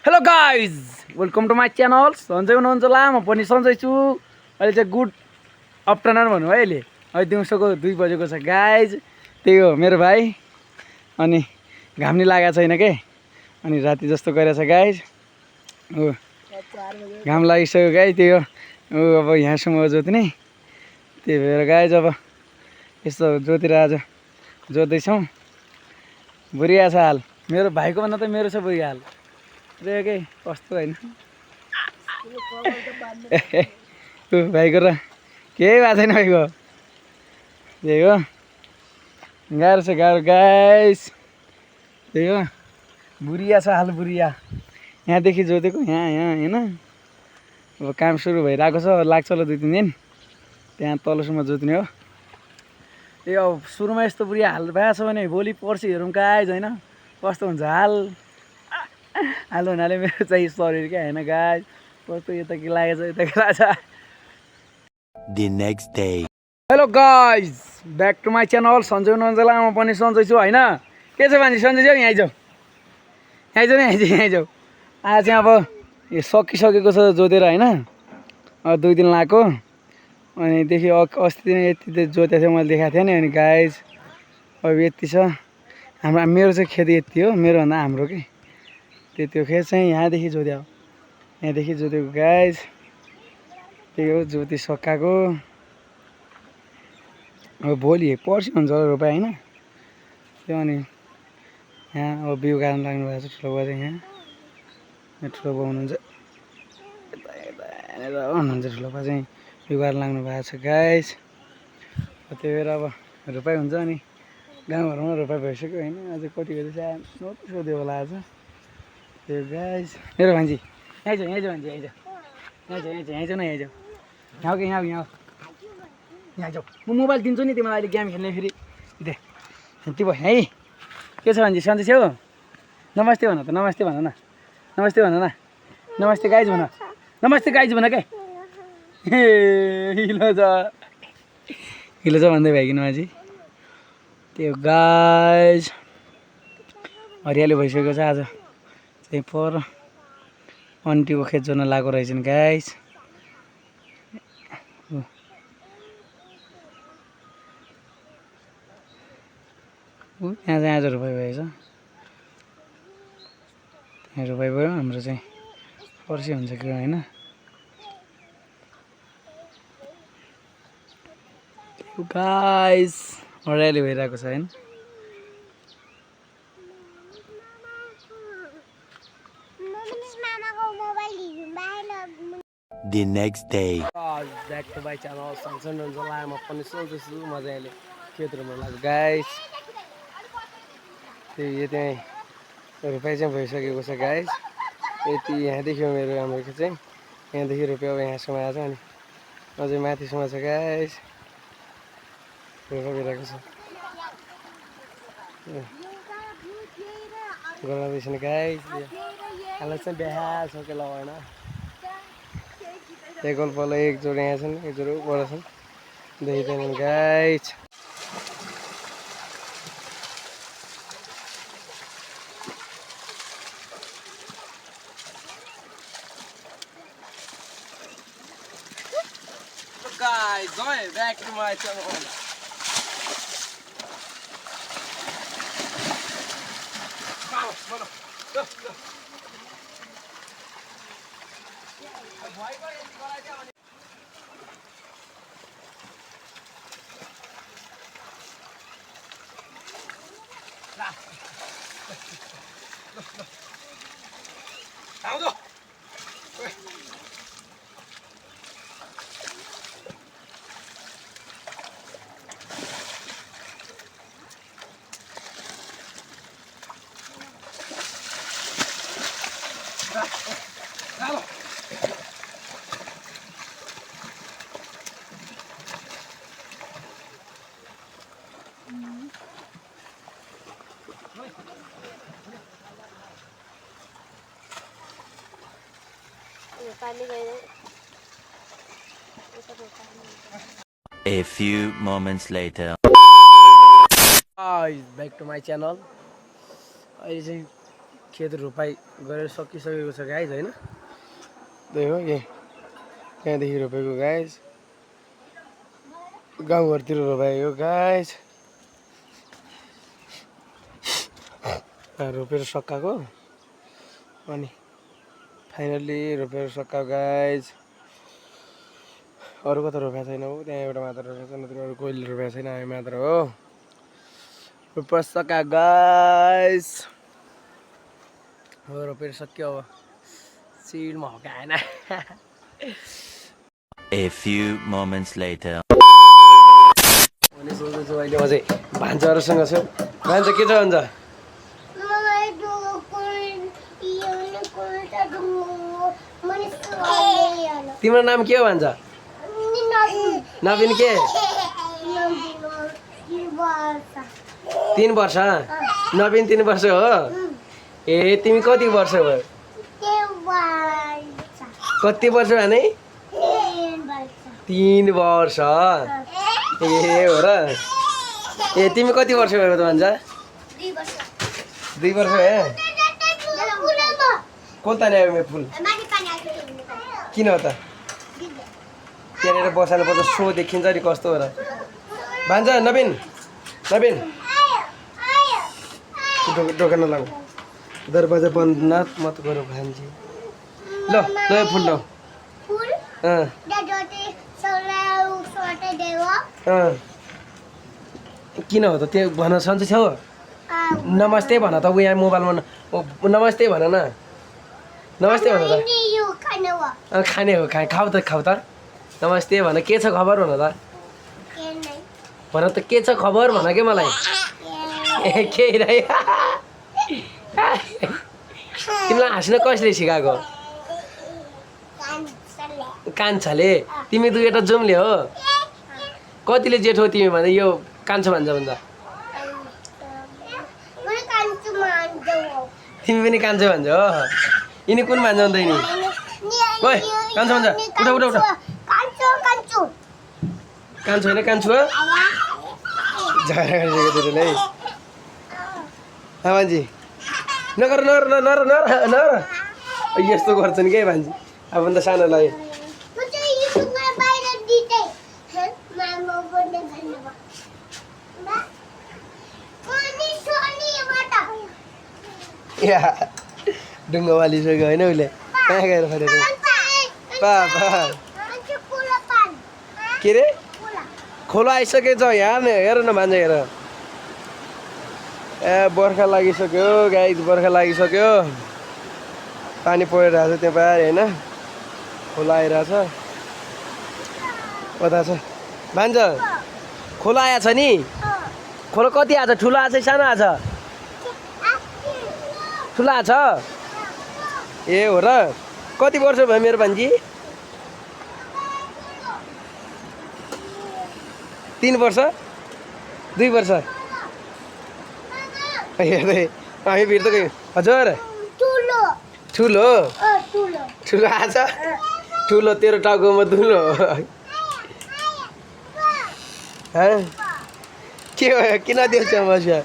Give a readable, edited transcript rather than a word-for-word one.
Hello guys welcome to my channel सन्चै हुनुहुन्छ होला म पनि सन्चै छु अहिले चाहिँ गुड आफ्टरनुन भन्नु है अहिले दिउँसोको 2 बजेको छ गाइज त्यही हो मेरो भाइ अनि घाम नि लागेको छैन के अनि राति जस्तो गरेछ गाइज हो घाम लागिसक्यो गाइज त्यही हो अब यहाँसम्म जोत्ने त्यही भएर गाइज अब यस्तो जोतेर आज जोत्दैछौँ बुढिया छ हाल मेरो भाइको भन्दा त मेरो छ बुढी हाल के कस्तो होइन भाइको र केही भएको छैन भाइको त्यही हो गाह्रो छ गाह्रो गाइस त्यही हो बुढिया छ हाल बुढिया यहाँदेखि जोतेको यहाँ होइन अब काम सुरु भइरहेको छ लाग्छ होला 2-3 दिन त्यहाँ तलसम्म जोत्ने हो ए अब सुरुमा यस्तो बुढिया हाल भएको छ भने भोलि पर्सि हेरौँ गाइज होइन कस्तो हुन्छ हाल हाल हुनाले मेरो चाहिँ शरीर क्या होइन गाइज कस्तो यता के लागेछ यता के लागेछ The next day. Hello guys back to my channel सन्चै हुनुहुन्छ होला म पनि सन्चै छु होइन के छ मान्छे सन्चै छौ यहाँ जाऊ यहाँ जाऊ आज चाहिँ अब यो सकिसकेको छ जोतेर होइन अब 2 दिन लगाएको अनिदेखि अस्ति यति जोतेको थियो मैले देखाएको थिएँ नि अनि गाइज अब यति छ हाम्रो मेरो चाहिँ खेती यति हो मेरोभन्दा हाम्रो के त्यो खेत चाहिँ यहाँदेखि जोत्यो यहाँदेखि जोतेको गाइज त्यही हो जोति सकाएको अब भोलि पर्सि हुन्छ होला रोपाइ होइन त्यो अनि यहाँ अब बिउ गार्न लाग्नु भएको छ ठुलो बाउ चाहिँ यहाँ ठुलो बाउ हुनुहुन्छ यता हुनुहुन्छ ठुलो बाउ चाहिँ बिउ गार्न लाग्नु भएको छ गाइज त्यही भएर अब रोपाइ हुन्छ अनि गाउँघरमा रोपाइ भइसक्यो होइन अझै कति कति चाहिँ नोटिस सोध्यो होला आज त्यो गाइज मेरो भान्जी यहाँ जाऊ भान्जी यहाँ जाऊ न यहाँ जाऊ यहाँ जाऊ म मोबाइल दिन्छु नि तिमीलाई अहिले गेम खेल्ने फेरि दे त्यो भयो है के छ भान्जी सन्चै छेउ नमस्ते भन त नमस्ते भन न नमस्ते गाइज भन के हिलो छ भन्दै भइकिन माझी त्यो गाइज हरियाली भइसकेको छ आज चाहिँ पर अन्टीको खेत जोड्न लागेको रहेछन् गाइज त्यहाँ चाहिँ आज रोपाइ भएछ त्यहाँ रोपाइ भयो हाम्रो चाहिँ पर्सि हुन्छ कि होइन गाइस हरियाली भइरहेको छ होइन The next day. Back to my channel सँगसँगै हुन्छ होला म पनि सोच्दैछु म चाहिँ अहिले खेतहरूमा लाग्छु गाइस त्यही त्यहीँ रोपाइ चाहिँ भइसकेको छ गाइस यति यहाँदेखि हो मेरो हाम्रो खेत चाहिँ यहाँदेखि रोप्यो अब यहाँसम्म आएको छ अनि अझै माथिसम्म छ गाइस रोपाइ भइरहेको छ गर्दैछन् गाइस हालत चाहिँ बिहार छ के लगाएन एक पल्लो एक जोडी यहाँ छन् एक जोडी ऊपर छन् देखिँदैन guys guys, back to my channel. A few moments later. Guys, back to my channel. अहिले चाहिँ खेत रोपाइ गरेर सकिसकेको छ गाइज होइन त्यही हो यहाँदेखि रोपेको गाइज गाउँघरतिर रोपाएको गाइज रोपेर सकाएको अनि फाइनल्ली रोपेर सकाएको गाइज अरू कता रोपेको छैन हो त्यहाँ एउटा मात्र रोपेको छ नत्र अरू कोहीले रोपेको छैन हामी मात्र हो रोपेर सका गाइज हो रोपेर सक्यो अब सिडमा हकाएन A few moments later. अनि सोच्दैछु अहिले म चाहिँ भान्जाहरूसँग छु भान्जा के छ भन्छ तिम्रो नाम के हो भन्छ नवीन के 3 वर्ष नवीन 3 वर्ष हो ए तिमी कति वर्ष भयो कति वर्ष भने 3 वर्ष ए हो र ए तिमी कति वर्ष भयो त भन्छ 2 वर्ष भयो कल ताने आयो मेरो फुल किन हो त त्यहाँनिर बसाल्नु पर्छ सो देखिन्छ नि कस्तो हो र भन्छ नवीन नवीन दोकान लाऊ दरवाजा बन्द मत गरौ भान्जी ल नयाँ फुल ल किन हो त त्यो भन सन्चै छौ नमस्ते भन त ऊ यहाँ मोबाइलमा नमस्ते भन न नमस्ते भन त खाने हो खाऊ त नमस्ते भन के छ खबर भन त भन त के छ खबर भन के मलाई ए केही नै तिमीलाई हाँस्न कसले सिकाएको कान्छाले तिमी दुईवटा जुम्ले हो कतिले जेठ हो तिमी भने यो कान्छो भन्छ तिमी पनि कान्छो भन्छ हो यिनी कुन भन्छ अन्त यिनी ओइ कान्छो भन्छ उठा उठा उठा कान्छो होइन कान्छो हो झगडा गरिसकेको थियो नै भान्जी नगर नर नर नर नर यस्तो गर्छन् के भान्जी अब त सानोलाई ढुङ्गा वालिसक्यो होइन उसले कहाँ गएर फरेको के अरे खोला आइसकेछ यहाँ हेर न भान्जा हेर ए बर्खा लागिसक्यो गाई बर्खा लागिसक्यो पानी परिरहेको छ त्यहाँ पारि होइन खोला आइरहेछ कता छ भान्जा खोला आएछ नि खोला कति आएछ ठुलो आएछ सानो आएछ ठुलो आएछ ए हो र कति वर्ष भयो मेरो भान्जी 3 वर्ष 2 वर्ष हेर्दै हामी भिड त गयो हजुर ठुलो ठुलो आएछ ठुलो तेरो टाउकोमा धुलो के भयो किन दिएको समस्या